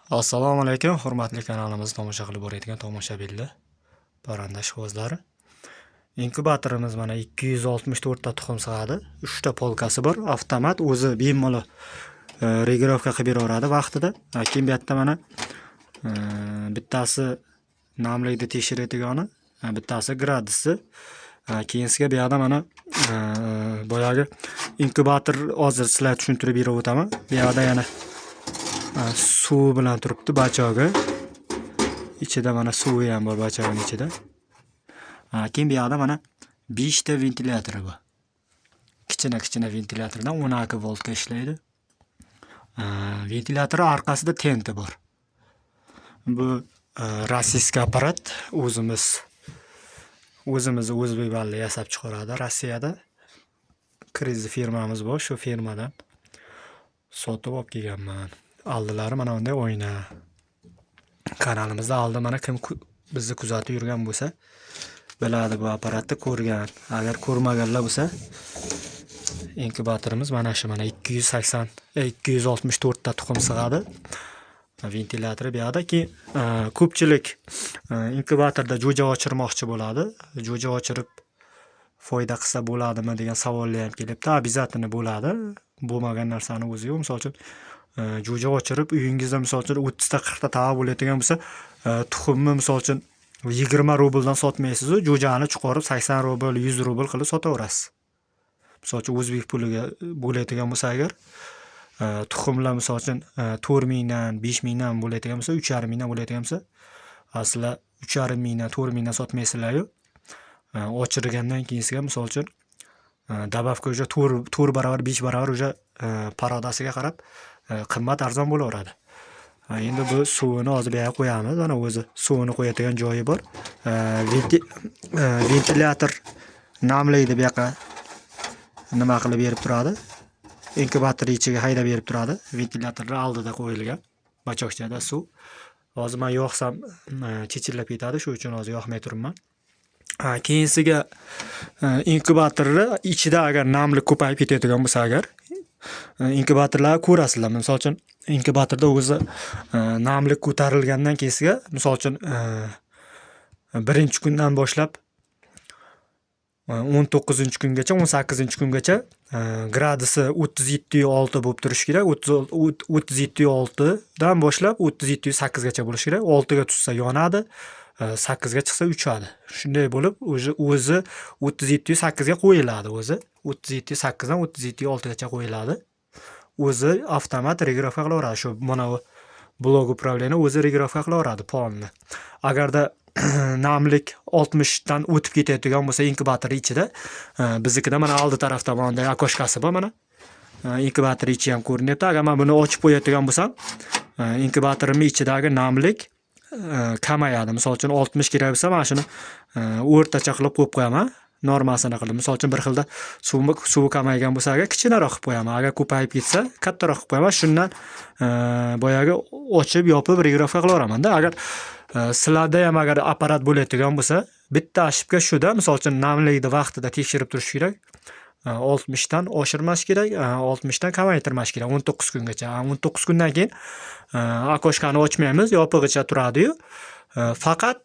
Assalomu alaykum, hurmatli kanalimizni tomosha qilib borayotgan tomoshabinlar, parranda ishqibozlari. Inkubatorimiz mana 264 ta tuxum sig'adi. 3 ta polkasi bor, avtomat o'zi bemalol регулировка qilib beraveradi vaqtida. Keyin bu yerda mana bittasi namlikni tekshiradigani, bittasi gradusi. Keyinsiga bu yoqda mana boyagi inkubator, hozir sizlarga tushuntirib berib o'taman. Bu yoqda yana suvi bilan turibdi бачок i. Ichida mana suvi ham bor бачок ini ichida. Keyin bu yoqda mana 5 ta ventilyatori bor. Kichkina-kichkina ventilyatordan 12 voltga ishlaydi. Ventilyatori orqasida tenti bor. Bu российский apparat, o'zimiz o'zbek balla yasab chiqaradi Rossiyada. Krizi firmamiz bor, shu firmadan sotib olib kelganman. Oldilari mana bunday oyna. Kanalimizda oldin mana kim bizni kuzatib yurgan bo'lsa, biladi, bu apparatni ko'rgan. Agar ko'rmaganlar bo'lsa, inkubatorimiz mana shu, mana 280 264 ta tuxum sig'adi. Ventilyatori bu yoqda. Keyin ko'pchilik inkubatorda jo'ja ochirmoqchi bo'ladi. Jo'ja ochirib foyda qilsa bo'ladimi degan savollar ham kelibdi. Обязательно bo'ladi. Bo'lmagan narsani o'zi yo'q. Misol uchun, jo'ja ochirib uyingizda, misol uchun, 30 ta, 40 ta tava bo'ladigan bo'lsa, tuxumni, misol uchun, 20 rubldan sotmaysiz-u, jo'jani chiqarib 80 rubl, 100 rubl qilib sotaverasiz. Misol uchun, o'zbek puliga bo'ladigan bo'lsa agar, tuxumlar, misol uchun, 4 mingdan, 5 mingdan bo'ladigan bo'lsa, 3,5 mingdan bo'ladigan bo'lsa, sizlar 3,5 mingdan, 4 mingdan sotmaysizlar-yu, ochirgandan keyin sizga, misol uchun, добавка уже 4 barobar, 5 barobar уже порода siga qarab qimmat, arzon bo'laveradi. Endi bu suvini hozir bu yoqqa qo'yamiz. Mana o'zi suvini qo'yadigan joyi bor. Ventilyator namlikni bu yoqqa nima qilib berib turadi. Inkubator ichiga haydab berib turadi. Ventilyatorlar oldida qo'yilgan. Бачок chada suv. Hozir men yoqsam chechillab ketadi. Shu uchun hozir yoqmay turibman. Keyinsiga inkubatorni ichida agar namlik ko'payib ketadigan bo'lsa agar, inkubatorlarni ko'rasizlar. Misol uchun, inkubatorda o'zi namlik ko'tarilgandan keyinsiga, misol uchun, birinchi kundan boshlab 19-kungacha, 18-kungacha gradusi 37,6 bo'lib turishi kerak. 37,6 dan boshlab 37,8 gacha bo'lishi kerak. 6 ga tushsa yonadi, 8 ga chiqsa uchadi. Shunday bo'lib, уже o'zi 37,8 ga qo'yiladi o'zi. 37,8 dan 37,6 gacha qo'yiladi. O'zi avtomat регулировка qilaveradi. Shu mana bu блок управления o'zi регулировка qilaveradi polni. Agarda namlik 60 dan o'tib ketadigan bo'lsa inkubator ichida, biznikida mana oldi tarafda mana bunday окошка si bor mana. Inkubator ichi ham ko'rinyapti. Agar men buni ochib qo'yadigan bo'lsam, inkubatorimning ichidagi namlik kamayadi. Misol uchun, 60 kerak bo'lsa, mana shuni o'rtacha qilib qo'yib qo'yaman. Normasini qilib. Misol uchun, bir xilda suvi kamaygan bo'lsa agar, kichkinaroq qilib qo'yaman. Agar ko'payib ketsa, kattaroq qilib qo'yaman. Shundan boyagi ochib, yopib регулировка qilaveramanda. Agar sizlarda ham agar apparat bo'ladigan bo'lsa, bitta ошибка shuda, misol uchun, namlikni vaqtida tekshirib turish kerak. 60 dan oshirmash kerak, 60 dan kamaytirmash kerak 19 kungacha. 19 kundan keyin окошка ni ochmaymiz, yopig'icha turadi-yu. Faqat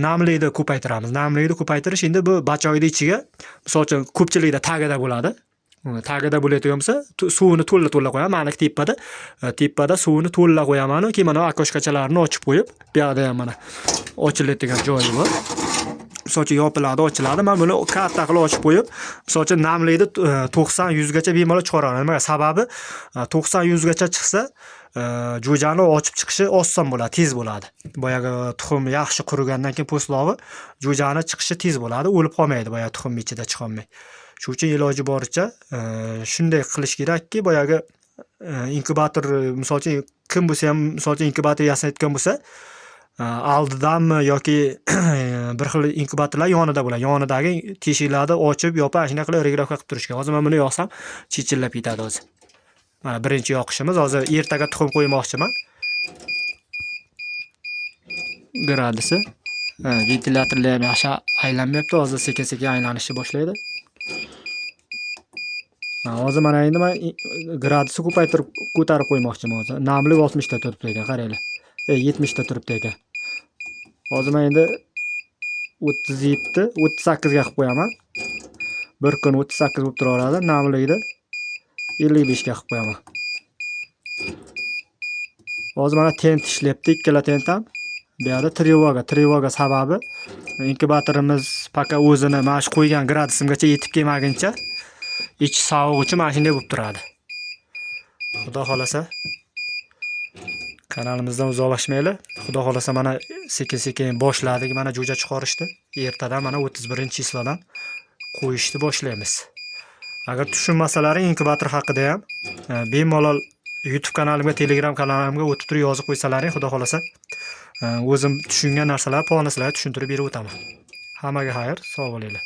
namlikni ko'paytiramiz. Namlikni ko'paytirish endi bu бачок ni ichiga, misol uchun, ko'pchilikda tagida bo'ladi. Tagida bo'ladigan bo'lsa, suvini to'la-to'la qo'yaman. Maniki tepada. Tepada suvini to'la qo'yaman, keyin mana окошка chalarini ochib qo'yib, bu yoqda ham mana ochiladigan joyi bor. Misol uchun, yopiladi, ochiladi. Men buni katta qilib ochib qo'yib, misol uchun, namlikni 90, 100 gacha bemalol chiqara olaman. Nimaga? Sababi 90, 100 gacha chiqsa, jo'jani ochib chiqishi oson bo'ladi, tez bo'ladi. Boyagi tuxum yaxshi qurigandan keyin po'stlovi, jo'jani chiqishi tez bo'ladi, o'lib qolmaydi boyagi tuxumni ichida chiqolmay. Shu uchun iloji boricha shunday qilish kerakki, boyagi inkubator, misol uchun, kim bo'lsa ham, misol uchun, inkubator yasayotgan bo'lsa, oldidanmi yoki bir xil inkubatorlar yonida bo'ladi. Yonidagi teshiklarni ochib, yopib, ana shunday qilib регулировка qilib turish kerak. Hozir men buni yoqsam, chechillab ketadi hozir. Mana birinchi yoqishimiz. Hozir ertaga tuxum qo'ymoqchiman. Gradusi. Ventilyatorlar ham yaxshi aylanmayapti. Hozir sekin-sekin aylanishni boshlaydi. Hozir mana endi men gradusi ko'paytirib, ko'tarib qo'ymoqchiman hozir. Namlik 60 ta turibdi ekan, qaranglar. 70 ta turibdi ekan. Hozir men endi 37, 38 ga qilib qo'yaman. Bir kun 38 bo'lib turaveradi. Namligida 55 ga qilib qo'yaman. Hozir mana tent ishlayapti, ikkala tent ham. Bu yoqda trevoga, trevoga sababi inkubatorimiz пока o'zini mana shu qo'ygan gradusimgacha yetib kelmaguncha ichi sovuq uchun mana shunday bo'lib turadi. Xudo xolasa kanalimizdan uzoqlashmanglar. Xudo xolasa mana sekin-sekin boshladik mana jo'ja chiqarishni. Ertadan mana 31-число dan qo'yishni boshlaymiz. Agar tushunmasalaring inkubator haqida ham bemalol YouTube kanalimga, Telegram kanalimga o'tib turib yozib qo'ysalaring, xudo xolasa o'zim tushungan narsalarni polni sizlarga tushuntirib berib o'taman. Hammaga xayr, sog' bo'linglar.